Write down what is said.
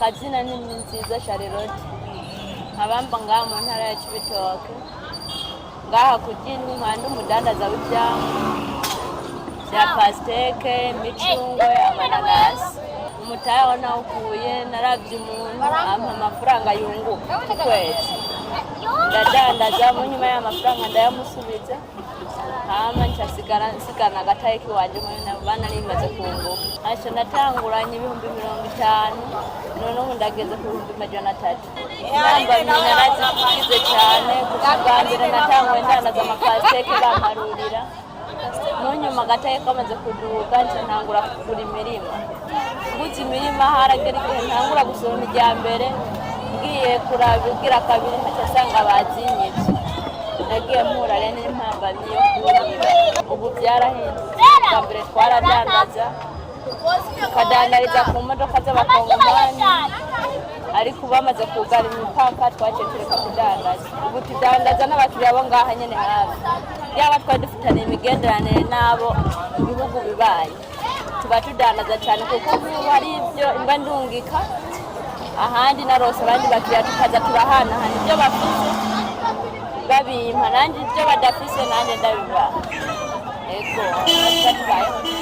Akazina ni Nziza Charlotte, nkabamba ngaha mu ntara ya Cibitoke, ngaha ku Gini. Nkanda umudandaza w'ivyamwa vya pastèque, imicungwe, amananasi. Umutahe aho nawukuye, naravye umuntu ampa amafaranga yunguka ku kwezi, ndadandaza, mu nyuma y'amafaranga ndayamusubiza, hama ncasigara nsigana agatahe kiwanje. Bana nimaze kunguka aco natanguranye 50,000, none ubu ndageze ku 300,000. Namba narazigize cane kuko bwa mbere natanguye ndandaza amapastèque, bamparurira. Mu nyuma agatahe kamaze kuduga, nca ntangura kugura imirima. Nguze imirima, haragera igihe ntangura gusoroma irya mbere, ngiye kuraba igira kabiri nkaca nsanga bazinyivye. Nagiye mpura rero n'impambamyi yo kunyiba. Ubu byarahindutse. Bwa mbere twaradandaza, tukadandariza ku modoka z'abakongomani, ariko ubu bamaze kugara imipaka twaciye tureka kudandaza. Ubu tudandaza n'abakiriya bo ngaha nyene hafi. Yaba twari dufitaniye imigenderanire n'abo mu bihugu bibaye, tuba tudandaza cyane, kuko nk'ubu hari ibyo imba ndungika ahandi, narose abandi bakiriya, tukaza turahanahana ibyo bafise babimpa, nanjye ibyo badafise nanjye ndabibaha. Ego, tuba tubayeho.